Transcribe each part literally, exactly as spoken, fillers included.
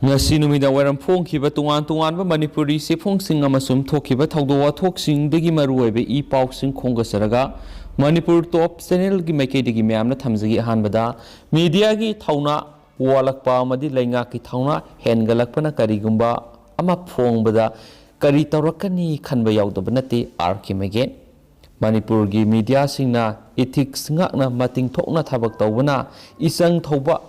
ꯉꯁꯤ ꯅꯨꯃꯤꯗꯥꯡ ꯋꯥꯏꯔꯝ ꯐꯣꯡꯈꯤꯕ ꯇꯣꯉꯥꯟ ꯇꯣꯉꯥꯟꯕ ꯃꯅꯤꯄꯨꯔꯤ ꯆꯦꯐꯣꯡꯁꯤꯡ ꯑꯃꯁꯨꯡ ꯊꯣꯛꯈꯤꯕ ꯊꯧꯗꯣꯛ ꯋꯥꯊꯣꯛꯁꯤꯡꯗꯒꯤ ꯃꯔꯨꯑꯣꯏꯕ ꯏ ꯄꯥꯎꯁꯤꯡ ꯈꯣꯝꯒꯠꯆꯔꯒ, ꯃꯅꯤꯄꯨꯔ ꯇꯣꯞ ꯆꯦꯅꯦꯜꯒꯤ ꯃꯥꯏꯀꯩꯗꯒꯤ ꯃꯌꯥꯝꯅ ꯊꯝꯖꯒꯦ꯫ ꯑꯍꯥꯟꯕꯗ, ꯃꯤꯗꯤꯌꯥꯒꯤ ꯊꯧꯅꯥ ꯋꯥꯠꯂꯛꯄ ꯑꯃꯗꯤ ꯂꯩꯉꯥꯛꯀꯤ ꯊꯧꯅꯥ ꯍꯦꯟꯒꯠꯂꯛꯄꯅ ꯀꯔꯤꯒꯨꯝꯕ ꯑꯃ ꯐꯣꯡꯕꯗ ꯀꯔꯤ ꯇꯧꯔꯛꯀꯅꯤ ꯈꯟꯕ ꯌꯥꯎꯗꯕ ꯅꯠꯇꯦ, ꯑꯥꯔ ꯀꯦ ꯃꯦꯒꯦꯟ꯫ ꯃꯅꯤꯄꯨꯔꯒꯤ ꯃꯤꯗꯤꯌꯥꯁꯤꯡꯅ ꯏꯊꯤꯛꯁ ꯉꯥꯛꯅ ꯃꯇꯤꯡ ꯊꯣꯛꯅ ꯊꯕꯛ ꯇꯧꯕꯅ ꯏꯆꯪ ꯊꯧꯕ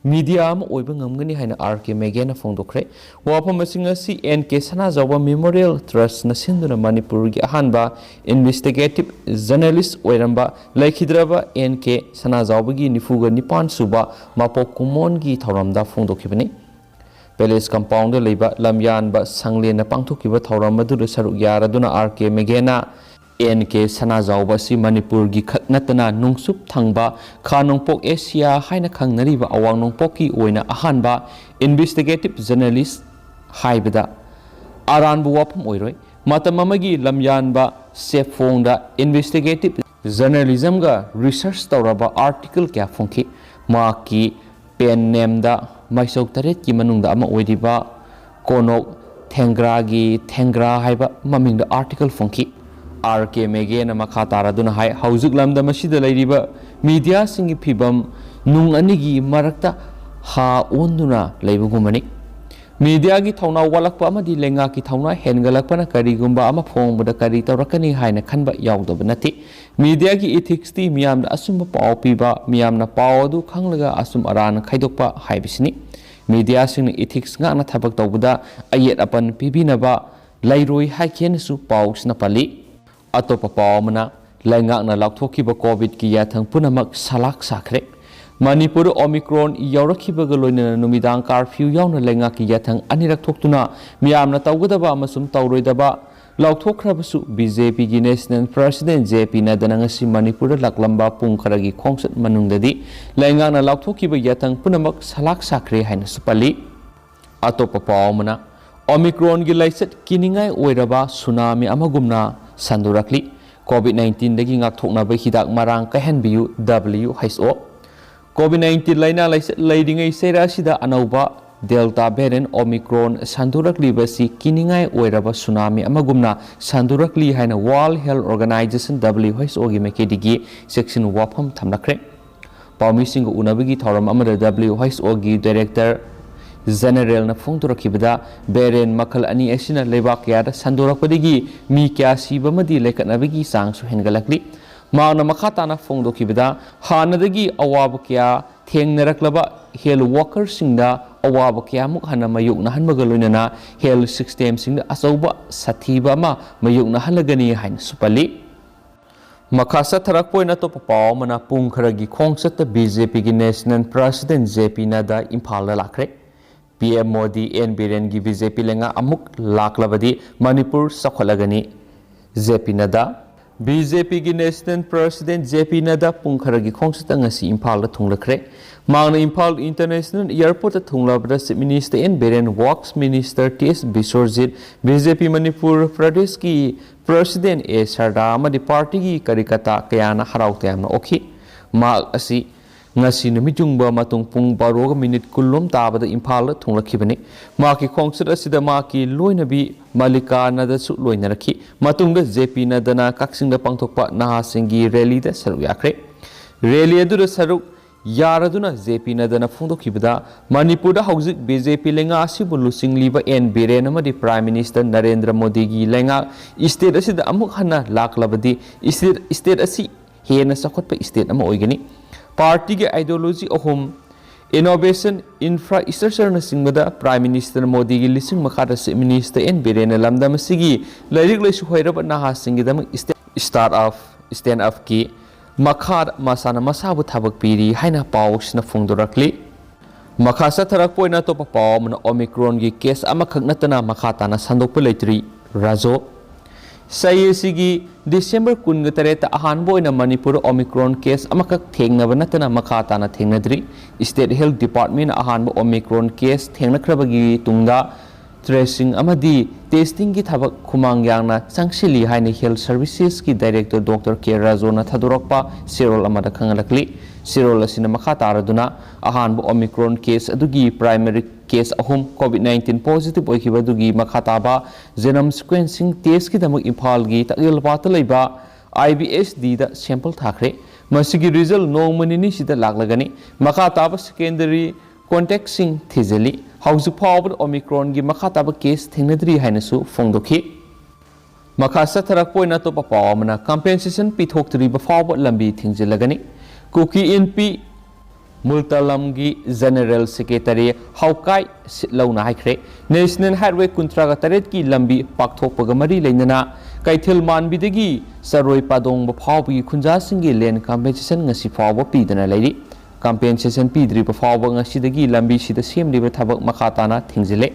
ꯃꯤꯗꯤꯌꯥ ꯑꯃ ꯑꯣꯏꯕ ꯉꯝꯒꯅꯤ ꯍꯥꯏꯅ ꯑꯥꯔ ꯀꯦ ꯃꯦꯒꯦꯟꯅ ꯐꯣꯡꯗꯣꯛꯈ꯭ꯔꯦ꯫ ꯋꯥꯐꯝꯁꯤꯡ ꯑꯁꯤ ꯑꯦꯟ ꯀꯦ ꯁꯅꯥꯖꯥꯎꯕ ꯃꯦꯃꯣꯔꯤꯌꯦꯜ ꯇ꯭ꯔꯁꯅ ꯁꯤꯟꯗꯨꯅ ꯃꯅꯤꯄꯨꯔꯒꯤ ꯑꯍꯥꯟꯕ ꯏꯟꯚꯦꯁꯇꯤꯒꯦꯇꯤꯚ ꯖꯔꯅꯦꯂꯤꯁ ꯑꯣꯏꯔꯝꯕ ꯂꯩꯈꯤꯗ꯭ꯔꯕ ꯑꯦꯟ ꯀꯦ ꯁꯅꯥꯖꯥꯎꯕꯒꯤ ꯅꯤꯐꯨꯒ ꯅꯤꯄꯥꯟ ꯁꯨꯕ ꯃꯄꯣꯛ ꯀꯨꯝꯑꯣꯟꯒꯤ ꯊꯧꯔꯝꯗ ꯐꯣꯡꯗꯣꯛꯈꯤꯕꯅꯤ꯫ ꯄꯦꯂꯦꯁ ꯀꯝꯄꯥꯎꯟꯗ ꯂꯩꯕ ꯂꯝꯌꯥꯟꯕ ꯁꯪꯂꯦꯟꯅ ꯄꯥꯡꯊꯣꯛꯈꯤꯕ ꯊꯧꯔꯝ ꯑꯗꯨꯗ ꯁꯔꯨꯛ ꯌꯥꯔꯗꯨꯅ ꯑꯥꯔ ꯀꯦ ꯃꯦꯒꯦꯟꯅ ꯑꯦꯟ ꯀꯦ ꯁꯅꯥꯖꯥꯎꯕ ꯑꯁꯤ ꯃꯅꯤꯄꯨꯔꯒꯤ ꯈꯛ ꯅꯠꯇꯅ ꯅꯣꯡꯆꯨꯞ ꯊꯪꯕ ꯈꯥ ꯅꯣꯡꯄꯣꯛ ꯑꯦꯁꯤꯌꯥ ꯍꯥꯏꯅ ꯈꯪꯅꯔꯤꯕ ꯑꯋꯥꯡ ꯅꯣꯡꯄꯣꯛꯀꯤ ꯑꯣꯏꯅ ꯑꯍꯥꯟꯕ ꯏꯟꯚꯦꯁꯇꯤꯒꯦꯇꯤꯚ ꯖꯔꯅꯦꯂꯤꯁ ꯍꯥꯏꯕꯗ ꯑꯔꯥꯟꯕ ꯋꯥꯐꯝ ꯑꯣꯏꯔꯣꯏ꯫ ꯃꯇꯝ ꯑꯃꯒꯤ ꯂꯝꯌꯥꯟꯕ ꯆꯦꯐꯣꯡꯗ ꯏꯟꯚꯦꯁꯇꯤꯒꯦꯇꯤꯚ ꯖꯔꯅꯦꯂꯤꯖꯝꯒ ꯔꯤꯁꯔꯆ ꯇꯧꯔꯕ ꯑꯥꯔꯇꯤꯀꯜ ꯀꯌꯥ ꯐꯣꯡꯈꯤ꯫ ꯃꯍꯥꯛꯀꯤ ꯄꯦꯟ ꯅꯦꯝꯗ ꯃꯥꯏꯁꯧ ꯇꯔꯦꯠꯀꯤ ꯃꯅꯨꯡꯗ ꯑꯃ ꯑꯣꯏꯔꯤꯕ ꯀꯣꯅꯣꯛ ꯊꯦꯡꯒ꯭ꯔꯥꯒꯤ ꯊꯦꯡꯒ꯭ꯔꯥ ꯍꯥꯏꯕ ꯃꯃꯤꯡꯗ ꯑꯥꯔꯇꯤꯀꯜ ꯐꯣꯡꯈꯤ꯫ ꯑꯥꯔ ꯀꯦ ꯃꯦꯒꯦꯅ ꯃꯈꯥ ꯇꯥꯔꯗꯨꯅ ꯍꯥꯏ, ꯍꯧꯖꯤꯛ ꯂꯝꯗꯝ ꯑꯁꯤꯗ ꯂꯩꯔꯤꯕ ꯃꯤꯗꯤꯌꯥꯁꯤꯡꯒꯤ ꯐꯤꯕꯝ ꯅꯨꯡ ꯑꯅꯤꯒꯤ ꯃꯔꯛꯇ ꯍꯥ ꯑꯣꯟꯗꯨꯅ ꯂꯩꯕꯒꯨꯝꯕꯅꯤ꯫ ꯃꯤꯗꯤꯌꯥꯒꯤ ꯊꯧꯅꯥ ꯋꯥꯠꯂꯛꯄ ꯑꯃꯗꯤ ꯂꯩꯉꯥꯛꯀꯤ ꯊꯧꯅꯥ ꯍꯦꯟꯒꯠꯂꯛꯄꯅ ꯀꯔꯤꯒꯨꯝꯕ ꯑꯃ ꯐꯣꯡꯕꯗ ꯀꯔꯤ ꯇꯧꯔꯛꯀꯅꯤ ꯍꯥꯏꯅ ꯈꯟꯕ ꯌꯥꯎꯗꯕ ꯅꯠꯇꯦ꯫ ꯃꯤꯗꯤꯌꯥꯒꯤ ꯏꯊꯤꯛꯁꯇꯤ ꯃꯤꯌꯥꯝꯗ ꯑꯆꯨꯝꯕ ꯄꯥꯎ ꯄꯤꯕ, ꯃꯤꯌꯥꯝꯅ ꯄꯥꯎ ꯑꯗꯨ ꯈꯪꯂꯒ ꯑꯆꯨꯝ ꯑꯔꯥꯟ ꯈꯥꯏꯗꯣꯛꯄ ꯍꯥꯏꯕꯁꯤꯅꯤ꯫ ꯃꯤꯗꯤꯌꯥꯁꯤꯡꯅ ꯏꯊꯤꯛꯁ ꯉꯥꯛꯅ ꯊꯕꯛ ꯇꯧꯕꯗ ꯑꯌꯦꯠ ꯑꯄꯟ ꯄꯤꯕꯤꯅꯕ ꯂꯩꯔꯣꯏ ꯍꯥꯏꯈꯤꯅꯁꯨ ꯄꯥꯎꯁꯤꯅ ꯄꯜꯂꯤ꯫ ꯑꯇꯣꯞꯄ ꯄꯥꯎ ꯑꯃꯅ, ꯂꯩꯉꯥꯛꯅ ꯂꯥꯎꯊꯣꯛꯈꯤꯕ ꯀꯣꯚꯤꯗꯀꯤ ꯌꯥꯊꯪ ꯄꯨꯝꯅꯃꯛ ꯁꯂꯥꯛ ꯁꯥꯈ꯭ꯔꯦ꯫ ꯃꯅꯤꯄꯨꯔ ꯑꯣꯃꯤꯀ꯭ꯔꯣꯟ ꯌꯥꯎꯔꯛꯈꯤꯕꯒ ꯂꯣꯏꯅꯅ ꯅꯨꯃꯤꯗꯥꯡ ꯀꯥꯔꯐ꯭ꯌꯨ ꯌꯥꯎꯅ ꯂꯩꯉꯥꯛꯀꯤ ꯌꯥꯊꯪ ꯑꯅꯤꯔꯛ ꯊꯣꯛꯇꯨꯅ ꯃꯤꯌꯥꯝꯅ ꯇꯧꯒꯗꯕ ꯑꯃꯁꯨꯡ ꯇꯧꯔꯣꯏꯗꯕ ꯂꯥꯎꯊꯣꯛꯈ꯭ꯔꯕꯁꯨ, ꯕꯤ ꯖꯦ ꯄꯤꯒꯤ ꯅꯦꯁꯅꯦꯜ ꯄ꯭ꯔꯁꯤꯗꯦꯟ ꯖꯦ ꯄꯤ ꯅꯗ꯭ꯗꯥꯅ ꯉꯁꯤ ꯃꯅꯤꯄꯨꯔꯗ ꯂꯥꯛꯂꯝꯕ ꯄꯨꯡ ꯈꯔꯒꯤ ꯈꯣꯡꯆꯠ ꯃꯅꯨꯡꯗꯗꯤ ꯂꯩꯉꯥꯛꯅ ꯂꯥꯎꯊꯣꯛꯈꯤꯕ ꯌꯥꯊꯪ ꯄꯨꯝꯅꯃꯛ ꯁꯂꯥꯛ ꯁꯥꯈ꯭ꯔꯦ ꯍꯥꯏꯅꯁꯨ ꯄꯜꯂꯤ꯫ ꯑꯇꯣꯞꯄ ꯄꯥꯎ ꯑꯃꯅ, ꯑꯣꯃꯤꯀ꯭ꯔꯣꯟꯒꯤ ꯂꯥꯏꯆꯠ ꯀꯤꯅꯤꯡꯉꯥꯏ ꯑꯣꯏꯔꯕ ꯁꯨꯅꯥꯃꯤ ꯑꯃꯒꯨꯝꯅ ꯁꯟꯗꯣꯔꯛꯂꯤ꯫ ꯀꯣꯚꯤꯗ ꯅꯥꯏꯟꯇꯤꯟꯗꯒꯤ ꯉꯥꯛꯊꯣꯛꯅꯕ ꯍꯤꯗꯥꯛ ꯃꯔꯥꯡ ꯀꯥꯏꯍꯟꯕꯤꯌꯨ, ꯗꯕ꯭ꯂꯤꯌꯨ ꯑꯩꯆ ꯑꯣ꯫ ꯀꯣꯚꯤꯗ ꯅꯥꯏꯟꯇꯤꯟ ꯂꯥꯏꯅꯥ ꯂꯥꯏꯆꯠ ꯂꯩꯔꯤꯉꯩ ꯆꯩꯔꯥ ꯑꯁꯤꯗ ꯑꯅꯧꯕ Delta variant Omicron ꯁꯟꯗꯣꯔꯛꯂꯤꯕꯁꯤ ꯀꯤꯅꯤꯡꯉꯥꯏ ꯑꯣꯏꯔꯕ ꯁꯨꯅꯥꯃꯤ ꯑꯃꯒꯨꯝꯅ ꯁꯟꯗꯣꯔꯛꯂꯤ ꯍꯥꯏꯅ World Health Organization, W H O ꯒꯤ ꯃꯥꯏꯀꯩꯗꯒꯤ ꯆꯦꯛꯁꯤꯟ ꯋꯥꯐꯝ ꯊꯝꯂꯛꯈ꯭ꯔꯦ꯫ ꯄꯥꯎꯃꯤꯁꯤꯡꯒ ꯎꯅꯕꯒꯤ ꯊꯧꯔꯝ ꯑꯃꯗ W H O ꯒꯤ Director Generalꯅ ꯐꯣꯡꯗꯣꯔꯛꯈꯤꯕꯗ, variant ꯃꯈꯜ ꯑꯅꯤ ꯑꯁꯤꯅ ꯂꯩꯕꯥꯛ ꯀꯌꯥꯗ ꯁꯟꯗꯣꯔꯛꯄꯗꯒꯤ ꯃꯤ ꯀꯌꯥ ꯁꯤꯕ ꯑꯃꯗꯤ ꯂꯩꯈꯠꯅꯕꯒꯤ ꯆꯥꯡꯁꯨ ꯍꯦꯟꯒꯠꯂꯛꯂꯤ꯫ ꯃꯍꯥꯛꯅ ꯃꯈꯥ ꯇꯥꯅ ꯐꯣꯡꯗꯣꯛꯈꯤꯕꯗ, ꯍꯥꯟꯅꯗꯒꯤ ꯑꯋꯥꯕ ꯀꯌꯥ ꯊꯦꯡꯅꯔꯛꯂꯕ health workerꯁꯤꯡꯗ ꯑꯋꯥꯕ ꯀꯌꯥꯃꯨꯛ ꯍꯟꯅ ꯃꯥꯌꯣꯛꯅꯍꯟꯕꯒ ꯂꯣꯏꯅꯅ health systemꯁꯤꯡꯗ ꯑꯆꯧꯕ ꯁꯥꯊꯤꯕ ꯑꯃ ꯃꯥꯌꯣꯛꯅꯍꯜꯂꯒꯅꯤ ꯍꯥꯏꯅꯁꯨ ꯄꯜꯂꯤ꯫ ꯃꯈꯥ ꯆꯠꯊꯔꯛꯄ ꯑꯣꯏꯅ ꯑꯇꯣꯞꯄ ꯄꯥꯎ ꯑꯃꯅ, ꯄꯨꯡ ꯈꯔꯒꯤ ꯈꯣꯡꯆꯠꯇ BJPꯒꯤ National President J P Nadda ꯏꯝꯐꯥꯜꯗ ꯂꯥꯛꯈ꯭ꯔꯦ꯫ PM ꯃꯣꯗꯤ, N ꯕꯤꯔꯦꯟꯒꯤ BJP ꯂꯩꯉꯥꯛ ꯑꯃꯨꯛ ꯂꯥꯛꯂꯕꯗꯤ Manipur ꯆꯥꯎꯈꯠꯂꯒꯅꯤ꯫ J P Nadda꯫ BJPꯒꯤ National President J P Nadda ꯄꯨꯡ ꯈꯔꯒꯤ ꯈꯣꯡꯆꯠꯇ ꯉꯁꯤ ꯏꯝꯐꯥꯜꯗ ꯊꯨꯡꯂꯈ꯭ꯔꯦ꯫ ꯃꯍꯥꯛꯅ Imphal International Airportꯇ ꯊꯨꯡꯂꯕꯗ Chief Minister N Biren, Works Minister T S ꯕꯤꯁ꯭ꯋꯔꯖꯤꯠ, BJP Manipur ꯄ꯭ꯔꯗꯦꯁꯀꯤ President A ꯁꯔꯗꯥ ꯑꯃꯗꯤ ꯄꯥꯔꯇꯤꯒꯤ ꯀꯥꯔꯌꯀꯔꯇꯥ ꯀꯌꯥꯅ ꯍꯔꯥꯎ ꯇꯌꯥꯝꯅ ꯑꯣꯛꯈꯤ꯫ ꯃꯍꯥꯛ ꯑꯁꯤ ꯉꯁꯤ ꯅꯨꯃꯤꯠ ꯌꯨꯡꯕ ꯃꯇꯨꯡ ꯄꯨꯡ ꯕꯥꯔꯣꯒ ꯃꯤꯅꯤꯠ ꯀꯨꯟꯂꯣꯝ ꯇꯥꯕꯗ ꯏꯝꯐꯥꯜꯗ ꯊꯨꯡꯂꯛꯈꯤꯕꯅꯤ꯫ ꯃꯍꯥꯛꯀꯤ ꯈꯣꯡꯆꯠ ꯑꯁꯤꯗ ꯃꯍꯥꯛꯀꯤ ꯂꯣꯏꯅꯕꯤ ꯃꯜꯂꯤꯀꯥ ꯅꯗꯁꯨ ꯂꯣꯏꯅꯔꯛꯈꯤ꯫ ꯃꯇꯨꯡꯗ J P ꯅꯗꯅ ꯀꯛꯆꯤꯡꯗ ꯄꯥꯡꯊꯣꯛꯄ ꯅꯍꯥꯁꯤꯡꯒꯤ rallyꯗ ꯁꯔꯨꯛ ꯌꯥꯈ꯭ꯔꯦ꯫ Rally ꯑꯗꯨꯗ ꯁꯔꯨꯛ ꯌꯥꯔꯗꯨꯅ J P ꯅꯗꯅ ꯐꯣꯡꯗꯣꯛꯈꯤꯕꯗ, ꯃꯅꯤꯄꯨꯔꯗ ꯍꯧꯖꯤꯛ BJP ꯂꯩꯉꯥꯛ ꯑꯁꯤꯕꯨ ꯂꯨꯆꯤꯡꯂꯤꯕ N ꯕꯤꯔꯦꯟ ꯑꯃꯗꯤ Prime Minister ꯅꯔꯦꯟꯗ꯭ꯔ ꯃꯣꯗꯤꯒꯤ ꯂꯩꯉꯥꯛ state ꯑꯁꯤꯗ ꯑꯃꯨꯛ ꯍꯟꯅ ꯂꯥꯛꯂꯕꯗꯤ state, state ꯑꯁꯤ ꯍꯦꯟꯅ ꯆꯥꯎꯈꯠꯄ state ꯑꯃ ꯑꯣꯏꯒꯅꯤ꯫ ꯄꯥꯔꯇꯤꯒꯤ ideology ꯑꯍꯨꯝ, innovation, infrastructureꯅꯆꯤꯡꯕꯗ Prime Minister ꯃꯣꯗꯤꯒꯤ ꯂꯤꯁꯤꯡ ꯃꯈꯥꯗ Chief Minister N ꯕꯤꯔꯦꯟꯅ ꯂꯝꯗꯝ ꯑꯁꯤꯒꯤ ꯂꯥꯏꯔꯤꯛ ꯂꯥꯏꯁꯨ ꯍꯩꯔꯕ ꯅꯍꯥꯁꯤꯡꯒꯤꯗꯃꯛ sta-, start up, stand upꯀꯤ ꯃꯈꯥꯗ ꯃꯁꯥꯅ ꯃꯁꯥꯕꯨ ꯊꯕꯛ ꯄꯤꯔꯤ ꯍꯥꯏꯅ ꯄꯥꯎꯁꯤꯅ ꯐꯣꯡꯗꯣꯔꯛꯂꯤ꯫ ꯃꯈꯥ ꯆꯠꯊꯔꯛꯄ ꯑꯣꯏꯅ ꯑꯇꯣꯞꯄ ꯄꯥꯎ ꯑꯃꯅ, Omicronꯒꯤ case ꯑꯃꯈꯛ ꯅꯠꯇꯅ ꯃꯈꯥ ꯇꯥꯅ ꯁꯟꯗꯣꯛꯄ ꯂꯩꯇ꯭ꯔꯤ꯫ ꯔꯥꯖꯣ꯫ ꯆꯍꯤ ꯑꯁꯤꯒꯤ December ꯀꯨꯟꯒ ꯇꯔꯦꯠꯇ ꯑꯍꯥꯟꯕ ꯑꯣꯏꯅ ꯃꯅꯤꯄꯨꯔꯗ Omicron case ꯑꯃꯈꯛ ꯊꯦꯡꯅꯕ ꯅꯠꯇꯅ ꯃꯈꯥ ꯇꯥꯅ ꯊꯦꯡꯅꯗ꯭ꯔꯤ꯫ State Health Departmentꯅ ꯑꯍꯥꯟꯕ Omicron case ꯊꯦꯡꯅꯈ꯭ꯔꯕꯒꯤ ꯇꯨꯡꯗ ꯇ꯭ꯔꯦꯁꯤꯡ ꯑꯃꯗꯤ ꯇꯦꯁꯇꯤꯡꯒꯤ ꯊꯕꯛ ꯈꯨꯃꯥꯡ ꯌꯥꯡꯅ ꯆꯪꯁꯤꯜꯂꯤ ꯍꯥꯏꯅ ꯍꯦꯜꯊ ꯁꯔꯚꯤꯁꯦꯁꯀꯤ ꯗꯥꯏꯔꯦꯛꯇꯔ ꯗꯣꯛꯇꯔ ꯀꯦ ꯔꯥꯖꯣꯅ ꯊꯥꯗꯣꯔꯛꯄ ꯆꯦꯔꯣꯜ ꯑꯃꯗ ꯈꯪꯍꯜꯂꯛꯂꯤ꯫ ꯆꯦꯔꯣꯜ ꯑꯁꯤꯅ ꯃꯈꯥ ꯇꯥꯔꯗꯨꯅ ꯑꯍꯥꯟꯕ ꯑꯣꯃꯤꯀ꯭ꯔꯣꯟ ꯀꯦꯁ ꯑꯗꯨꯒꯤ ꯄ꯭ꯔꯥꯏꯃꯔꯤ ꯀꯦꯁ ꯑꯍꯨꯝ ꯀꯣꯚꯤꯗ ꯅꯥꯏꯟꯇꯤꯟ ꯄꯣꯖꯤꯇꯤꯚ ꯑꯣꯏꯈꯤꯕ ꯑꯗꯨꯒꯤ ꯃꯈꯥ ꯇꯥꯕ ꯖꯦꯅꯝ ꯁꯤꯀ꯭ꯋꯦꯟꯁꯤꯡ ꯇꯦꯁꯀꯤꯗꯃꯛ ꯏꯝꯐꯥꯜꯒꯤ ꯇꯛꯂꯦꯜꯄꯥꯠꯇ ꯂꯩꯕ ꯑꯥꯏ ꯕꯤ ꯑꯦꯁ ꯗꯤꯗ ꯁꯦꯝꯄꯜ ꯊꯥꯈ꯭ꯔꯦ꯫ ꯃꯁꯤꯒꯤ ꯔꯤꯖꯜ ꯅꯣꯡꯃ ꯅꯤꯅꯤꯁꯤꯗ ꯂꯥꯛꯂꯒꯅꯤ꯫ ꯃꯈꯥ ꯇꯥꯕ ꯁꯦꯀꯦꯟꯗꯔꯤ ꯀꯣꯟꯇꯦꯛꯁꯤꯡ ꯊꯤꯖꯤꯜꯂꯤ꯫ ꯍꯧꯖꯤꯛ ꯐꯥꯎꯕꯗ ꯑꯣꯃꯤꯀ꯭ꯔꯣꯟꯒꯤ ꯃꯈꯥ ꯇꯥꯕ ꯀꯦꯁ ꯊꯦꯡꯅꯗ꯭ꯔꯤ ꯍꯥꯏꯅꯁꯨ ꯐꯣꯡꯗꯣꯛꯈꯤ꯫ ꯃꯈꯥ ꯆꯠꯊꯔꯛꯄ ꯑꯣꯏꯅ ꯑꯇꯣꯞꯄ ꯄꯥꯎ ꯑꯃꯅ, ꯀꯝꯄꯦꯟꯁꯦꯁꯟ ꯄꯤꯊꯣꯛꯇ꯭ꯔꯤꯕ ꯐꯥꯎꯕ ꯂꯝꯕꯤ ꯊꯤꯡꯖꯤꯜꯂꯒꯅꯤ꯫ ꯀꯨꯀꯤ ꯏꯟꯄꯤ ꯃꯨꯜꯇꯂꯝꯒꯤ ꯖꯦꯅꯔꯦꯜ ꯁꯦꯀ꯭ꯔꯦꯇꯔꯤ ꯍꯥꯎꯀꯥꯏ ꯁꯤꯠꯂꯧꯅ ꯍꯥꯏꯈ꯭ꯔꯦ, ꯅꯦꯁꯅꯦꯜ ꯍꯥꯏꯋꯦ ꯀꯨꯟꯊ꯭ꯔꯥꯒ ꯇꯔꯦꯠꯀꯤ ꯂꯝꯕꯤ ꯄꯥꯛꯊꯣꯛꯄꯒ ꯃꯔꯤ ꯂꯩꯅꯅ ꯀꯩꯊꯦꯜ ꯃꯥꯟꯕꯤꯗꯒꯤ ꯆꯔꯣꯏ ꯄꯥꯗꯣꯡꯕ ꯐꯥꯎꯕꯒꯤ ꯈꯨꯟꯖꯥꯁꯤꯡꯒꯤ ꯂꯦꯟ ꯀꯝꯄꯦꯟꯁꯦꯁꯟ ꯉꯁꯤ ꯐꯥꯎꯕ ꯄꯤꯗꯅ ꯂꯩꯔꯤ꯫ ꯀꯝꯄꯦꯟꯁꯦꯁꯟ ꯄꯤꯗ꯭ꯔꯤꯕ ꯐꯥꯎꯕ ꯉꯁꯤꯗꯒꯤ ꯂꯝꯕꯤꯁꯤꯗ ꯁꯦꯝꯂꯤꯕ ꯊꯕꯛ ꯃꯈꯥ ꯇꯥꯅ ꯊꯤꯡꯖꯤꯜꯂꯦ꯫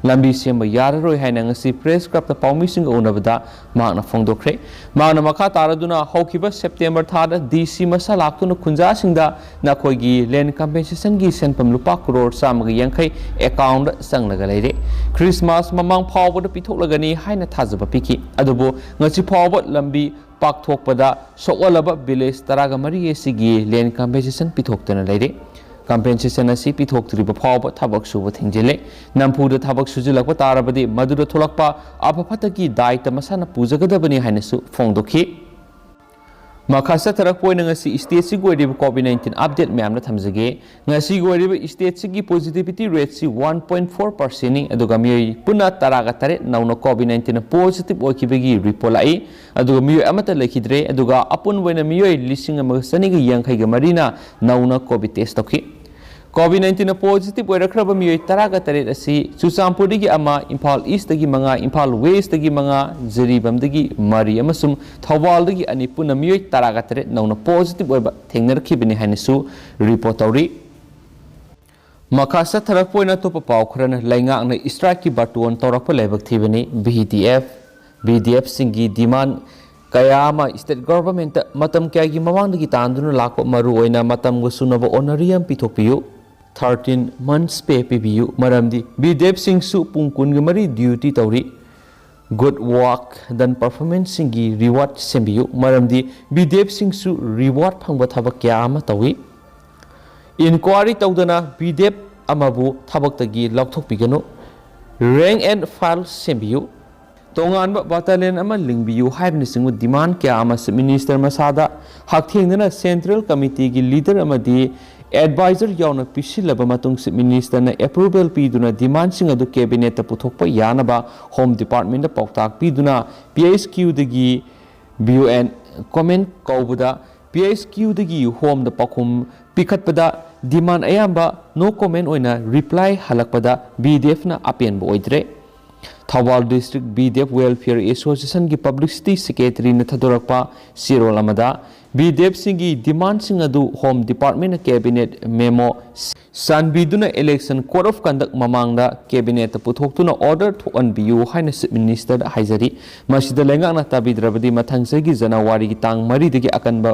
ꯂꯝꯕꯤ ꯁꯦꯝꯕ ꯌꯥꯔꯔꯣꯏ ꯍꯥꯏꯅ ꯉꯁꯤ ꯄ꯭ꯔꯦꯁ ꯀ꯭ꯂꯕꯇ ꯄꯥꯎꯃꯤꯁꯤꯡꯒ ꯎꯅꯕꯗ ꯃꯍꯥꯛꯅ ꯐꯣꯡꯗꯣꯛꯈ꯭ꯔꯦ꯫ ꯃꯍꯥꯛꯅ ꯃꯈꯥ ꯇꯥꯔꯗꯨꯅ ꯍꯧꯈꯤꯕ ꯁꯦꯞꯇꯦꯝꯕꯔ ꯊꯥꯗ ꯗꯤ ꯁꯤ ꯃꯁꯥ ꯂꯥꯛꯇꯨꯅ ꯈꯨꯟꯖꯥꯁꯤꯡꯗ ꯅꯈꯣꯏꯒꯤ ꯂꯦꯟ ꯀꯝꯄꯦꯟꯁꯦꯁꯟꯒꯤ ꯁꯦꯟꯐꯝ ꯂꯨꯄꯥ ꯀ꯭ꯔꯣꯔ ꯆꯥꯝꯃꯒ ꯌꯥꯡꯈꯩ ꯑꯦꯀꯥꯎꯟꯗ ꯆꯪꯂꯒ ꯂꯩꯔꯦ꯫ ꯈ꯭ꯔꯤꯁꯃꯥꯁ ꯃꯃꯥꯡ ꯐꯥꯎꯕꯗ ꯄꯤꯊꯣꯛꯂꯒꯅꯤ ꯍꯥꯏꯅ ꯊꯥꯖꯕ ꯄꯤꯈꯤ꯫ ꯑꯗꯨꯕꯨ ꯉꯁꯤ ꯐꯥꯎꯕ ꯂꯝꯕꯤ ꯄꯥꯛꯊꯣꯛꯄꯗ ꯁꯣꯛꯍꯜꯂꯕ ꯚꯤꯂꯦꯖ ꯇꯔꯥꯒ ꯃꯔꯤ ꯑꯁꯤꯒꯤ ꯂꯦꯟ ꯀꯝꯄꯦꯟꯁꯦꯁꯟ ꯄꯤꯊꯣꯛꯇꯅ ꯂꯩꯔꯦ꯫ ꯀꯝꯄꯦꯟꯁꯦꯁꯟ ꯑꯁꯤ ꯄꯤꯊꯣꯛꯇ꯭ꯔꯤꯕ ꯐꯥꯎꯕ ꯊꯕꯛ ꯁꯨꯕ ꯊꯤꯡꯖꯤꯜꯂꯦ꯫ ꯅꯝꯐꯨꯗ ꯊꯕꯛ ꯁꯨꯖꯤꯜꯂꯛꯄ ꯇꯥꯔꯕꯗꯤ ꯃꯗꯨꯗ ꯊꯣꯛꯂꯛꯄ ꯑꯐ ꯐꯠꯇꯒꯤ ꯗꯥꯏꯇ ꯃꯁꯥꯅ ꯄꯨꯖꯒꯗꯕꯅꯤ ꯍꯥꯏꯅꯁꯨ ꯐꯣꯡꯗꯣꯛꯈꯤ꯫ ꯃꯈꯥ ꯆꯠꯊꯔꯛꯄ ꯑꯣꯏꯅ ꯉꯁꯤ ꯁ꯭ꯇꯦꯠꯁꯤꯒꯤ ꯑꯣꯏꯔꯤꯕ ꯀꯣꯚꯤꯗ ꯅꯥꯏꯟꯇꯤꯟ ꯑꯞꯗꯦꯠ ꯃꯌꯥꯝꯅ ꯊꯝꯖꯒꯦ꯫ ꯉꯁꯤꯒꯤ ꯑꯣꯏꯔꯤꯕ ꯁ꯭ꯇꯦꯠꯁꯤꯒꯤ ꯄꯣꯖꯤꯇꯤꯚꯤꯇꯤ ꯔꯦꯠꯁꯤ ꯋꯥꯟ ꯄꯣꯏꯟ ꯐꯣꯔ ꯄꯥꯔꯁꯦꯟꯅꯤ, ꯑꯗꯨꯒ ꯃꯤꯑꯣꯏ ꯄꯨꯟꯅ ꯇꯔꯥꯒ ꯇꯔꯦꯠ ꯅꯧꯅ ꯀꯣꯚꯤꯗ ꯅꯥꯏꯟꯇꯤꯟ ꯄꯣꯖꯤꯇꯤꯚ ꯑꯣꯏꯈꯤꯕꯒꯤ ꯔꯤꯄꯣꯔꯠ ꯂꯥꯛꯏ, ꯑꯗꯨꯒ ꯃꯤꯑꯣꯏ ꯑꯃꯠꯇ ꯂꯩꯈꯤꯗ꯭ꯔꯦ, ꯑꯗꯨꯒ ꯑꯄꯨꯟꯕ ꯑꯣꯏꯅ ꯃꯤꯑꯣꯏ ꯂꯤꯁꯤꯡ ꯑꯃꯒ ꯆꯅꯤꯒ ꯌꯥꯡꯈꯩꯒ ꯃꯔꯤꯅ ꯅꯧꯅ ꯀꯣꯚꯤꯗ ꯇꯦꯁ ꯇꯧꯈꯤ꯫ ꯀꯣꯚꯤꯗ ꯅꯥꯏꯟꯇꯤꯟ ꯄꯣꯖꯤꯇꯤꯚ ꯑꯣꯏꯔꯛꯈ꯭ꯔꯕ ꯃꯤꯑꯣꯏ ꯇꯔꯥꯒ ꯇꯔꯦꯠ ꯑꯁꯤ ꯆꯨꯔꯆꯥꯟꯄꯨꯔꯗꯒꯤ ꯑꯃ, ꯏꯝꯐꯥꯜ ꯏꯁꯇꯒꯤ ꯃꯉꯥ, ꯏꯝꯐꯥꯜ ꯋꯦꯁꯇꯒꯤ ꯃꯉꯥ, ꯖꯤꯔꯤꯕꯥꯝꯗꯒꯤ ꯃꯔꯤ ꯑꯃꯁꯨꯡ ꯊꯧꯕꯥꯜꯗꯒꯤ ꯑꯅꯤ, ꯄꯨꯟꯅ ꯃꯤꯑꯣꯏ ꯇꯔꯥꯒ ꯇꯔꯦꯠ ꯅꯧꯅ ꯄꯣꯖꯤꯇꯤꯚ ꯑꯣꯏꯕ ꯊꯦꯡꯅꯔꯛꯈꯤꯕꯅꯤ ꯍꯥꯏꯅꯁꯨ ꯔꯤꯄꯣꯔꯠ ꯇꯧꯔꯤ꯫ ꯃꯈꯥ ꯆꯠꯊꯔꯛꯄ ꯑꯣꯏꯅ ꯑꯇꯣꯞꯄ ꯄꯥꯎ ꯈꯔꯅ, ꯂꯩꯉꯥꯛꯅ ꯏꯁꯇ꯭ꯔꯥꯏꯛꯀꯤ ꯕꯥꯔꯇꯣꯟ ꯇꯧꯔꯛꯄ ꯂꯥꯏꯕꯛ ꯊꯤꯕꯅꯤ꯫ ꯚꯤ ꯗꯤ ꯑꯦꯐ, ꯚꯤ ꯗꯤ ꯑꯦꯐꯁꯤꯡꯒꯤ ꯗꯤꯃꯥꯟ ꯀꯌꯥ ꯑꯃ ꯁ꯭ꯇꯦꯠ ꯒꯚꯔꯟꯃꯦꯟꯠꯇ ꯃꯇꯝ ꯀꯌꯥꯒꯤ ꯃꯃꯥꯡꯗꯒꯤ ꯇꯥꯟꯗꯨꯅ ꯂꯥꯛꯄ, ꯃꯔꯨꯑꯣꯏꯅ ꯃꯇꯝꯒ ꯆꯨꯅꯕ ꯑꯣꯅꯔꯤꯌꯝ ꯄꯤꯊꯣꯛꯄꯤꯌꯨ꯫ ꯊꯥꯔꯇꯤꯟ ꯃꯟꯁ ꯄꯦ ꯄꯤꯕꯤꯌꯨ, ꯃꯔꯝꯗꯤ ꯕꯤꯗꯦꯞꯁꯤꯡꯁꯨ ꯄꯨꯡ ꯀꯨꯟꯒ ꯃꯔꯤ ꯗ꯭ꯌꯨꯇꯤ ꯇꯧꯔꯤ꯫ ꯒꯨꯗ ꯋꯥꯔꯛ ꯗꯟ ꯄꯔꯐꯣꯔꯃꯦꯟꯁꯁꯤꯡꯒꯤ ꯔꯤꯋꯥꯔꯗ ꯁꯦꯝꯕꯤꯌꯨ, ꯃꯔꯝꯗꯤ ꯕꯤꯗꯦꯞꯁꯤꯡꯁꯨ ꯔꯤꯋꯥꯔꯗ ꯐꯪꯕ ꯊꯕꯛ ꯀꯌꯥ ꯑꯃ ꯇꯧꯏ꯫ ꯏꯟꯀ꯭ꯋꯥꯔꯤ ꯇꯧꯗꯅ ꯕꯤꯗꯦꯞ ꯑꯃꯕꯨ ꯊꯕꯛꯇꯒꯤ ꯂꯧꯊꯣꯛꯄꯤꯒꯅꯨ꯫ ꯔꯦꯡ ꯑꯦꯟ ꯐꯥꯏꯜ ꯁꯦꯝꯕꯤꯌꯨ꯫ ꯇꯣꯉꯥꯟꯕ ꯕꯥꯇꯥꯂꯤꯌꯟ ꯑꯃ ꯂꯤꯡꯕꯤꯌꯨ ꯍꯥꯏꯕꯅꯆꯤꯡꯕ ꯗꯤꯃꯥꯟ ꯀꯌꯥ ꯑꯃ ꯆꯤꯐ ꯃꯤꯅꯤꯁꯇꯔ ꯃꯁꯥꯗ ꯍꯛꯊꯦꯡꯅꯅ ꯁꯦꯟꯇ꯭ꯔꯦꯜ ꯀꯃꯤꯇꯤꯒꯤ ꯂꯤꯗꯔ ꯑꯃꯗꯤ ꯑꯦꯗꯚꯥꯏꯖꯔ ꯌꯥꯎꯅ ꯄꯤꯁꯤꯜꯂꯕ ꯃꯇꯨꯡ ꯆꯤꯐ ꯃꯤꯅꯤꯁꯇꯔꯅ ꯑꯦꯄ꯭ꯔꯨꯚꯦꯜ ꯄꯤꯗꯨꯅ ꯗꯤꯃꯥꯟꯁꯤꯡ ꯑꯗꯨ ꯀꯦꯕꯤꯅꯦꯠꯇ ꯄꯨꯊꯣꯛꯄ ꯌꯥꯅꯕ ꯍꯣꯝ ꯗꯤꯄꯥꯔꯠꯃꯦꯟꯗ ꯄꯥꯎꯇꯥꯛ ꯄꯤꯗꯨꯅ ꯄꯤ ꯑꯩꯆ ꯀ꯭ꯌꯨꯗꯒꯤ ꯕꯤ ꯑꯣ ꯑꯦꯟ ꯀꯣꯃꯦꯟ ꯀꯧꯕꯗ ꯄꯤ ꯑꯩꯆ ꯀ꯭ꯌꯨꯗꯒꯤ ꯍꯣꯝꯗ ꯄꯥꯎꯈꯨꯝ ꯄꯤꯈꯠꯄꯗ ꯗꯤꯃꯥꯟ ꯑꯌꯥꯝꯕ ꯅꯣ ꯀꯣꯃꯦꯟ ꯑꯣꯏꯅ ꯔꯤꯄ꯭ꯂꯥꯏ ꯍꯜꯂꯛꯄꯗ ꯕꯤ ꯗꯤ ꯑꯦꯐꯅ ꯑꯄꯦꯟꯕ ꯑꯣꯏꯗ꯭ꯔꯦ꯫ Thoubal district B D F welfare ꯑꯦꯁꯣꯁꯤꯌꯦꯁꯟꯒꯤ ꯄꯕ꯭ꯂꯤꯁꯤꯇꯤ ꯁꯦꯀ꯭ꯔꯦꯇꯔꯤꯅ ꯊꯥꯗꯣꯔꯛꯄ ꯆꯦꯔꯣꯜ ꯑꯃꯗ ꯕꯤ ꯗꯤ ꯑꯦꯐꯁꯤꯡꯒꯤ ꯗꯤꯃꯥꯟꯁꯤꯡ ꯑꯗꯨ ꯍꯣꯝ ꯗꯤꯄꯥꯔꯠꯃꯦꯟꯅ ꯀꯦꯕꯤꯅꯦꯠ ꯃꯦꯃꯣ ꯆꯥꯟꯕꯤꯗꯨꯅ ꯏꯂꯦꯛꯁꯟ ꯀꯣꯗ ꯑꯣꯐ ꯀꯟꯗꯛ ꯃꯃꯥꯡꯗ ꯀꯦꯕꯤꯅꯦꯠꯇ ꯄꯨꯊꯣꯛꯇꯨꯅ ꯑꯣꯔꯗꯔ ꯊꯣꯛꯍꯟꯕꯤꯌꯨ ꯍꯥꯏꯅ ꯆꯤꯐ ꯃꯤꯅꯤꯁꯇꯔꯗ ꯍꯥꯏꯖꯔꯤ꯫ ꯃꯁꯤꯗ ꯂꯩꯉꯥꯛꯅ ꯇꯥꯕꯤꯗ꯭ꯔꯕꯗꯤ ꯃꯊꯪ ꯆꯍꯤꯒꯤ ꯖꯅꯋꯥꯔꯤꯒꯤ ꯇꯥꯡ ꯃꯔꯤꯗꯒꯤ ꯑꯀꯟꯕ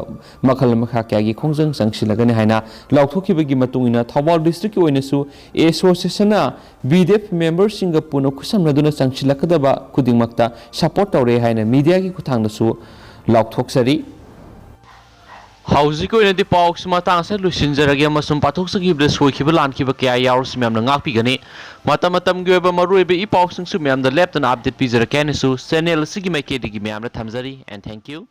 ꯃꯈꯜ ꯃꯈꯥ ꯀꯌꯥꯒꯤ ꯈꯣꯡꯖꯪ ꯆꯪꯁꯤꯜꯂꯒꯅꯤ ꯍꯥꯏꯅ ꯂꯥꯎꯊꯣꯛꯈꯤꯕꯒꯤ ꯃꯇꯨꯡ ꯏꯟꯅ ꯊꯧꯕꯥꯜ ꯗꯤꯁꯇ꯭ꯔꯤꯛꯀꯤ ꯑꯣꯏꯅꯁꯨ ꯑꯦꯁꯣꯁꯤꯌꯦꯁꯟꯅ ꯕꯤ ꯗꯤ ꯑꯦꯐ ꯃꯦꯝꯕꯔꯁꯤꯡꯒ ꯄꯨꯟꯅ ꯈꯨꯠꯁꯝꯅꯗꯨꯅ ꯆꯪꯁꯤꯜꯂꯛꯀꯗꯕ ꯈꯨꯗꯤꯡꯃꯛꯇ ꯁꯄꯣꯔꯠ ꯇꯧꯔꯦ ꯍꯥꯏꯅ ꯃꯤꯗꯤꯌꯥꯒꯤ ꯈꯨꯠꯊꯥꯡꯗꯁꯨ ꯂꯥꯎꯊꯣꯛꯆꯔꯤ꯫ ꯍꯧꯖꯤꯛꯀꯤ ꯑꯣꯏꯅꯗꯤ ꯄꯥꯎꯁꯤ ꯃꯇꯥꯡ ꯑꯁꯤꯗ ꯂꯣꯏꯁꯤꯟꯖꯔꯒꯦ ꯑꯃꯁꯨꯡ ꯄꯥꯊꯣꯛꯆꯈꯤꯕꯗ ꯁꯣꯏꯈꯤꯕ ꯂꯥꯟꯈꯤꯕ ꯀꯌꯥ ꯌꯥꯎꯔꯁꯨ ꯃꯌꯥꯝꯅ ꯉꯥꯛꯄꯤꯒꯅꯤ꯫ ꯃꯇꯝ ꯃꯇꯝꯒꯤ ꯑꯣꯏꯕ ꯃꯔꯨꯑꯣꯏꯕ ꯏ ꯄꯥꯎꯁꯤꯡꯁꯨ ꯃꯌꯥꯝꯗ ꯂꯦꯞꯇꯅ ꯑꯞꯗꯦꯠ ꯄꯤꯖꯔꯛꯀꯦ ꯍꯥꯏꯅꯁꯨ ꯆꯦꯅꯦꯜ ꯑꯁꯤꯒꯤ ꯃꯥꯏꯀꯩꯗꯒꯤ ꯃꯌꯥꯝꯗ ꯊꯝꯖꯔꯤ꯫ And thank you.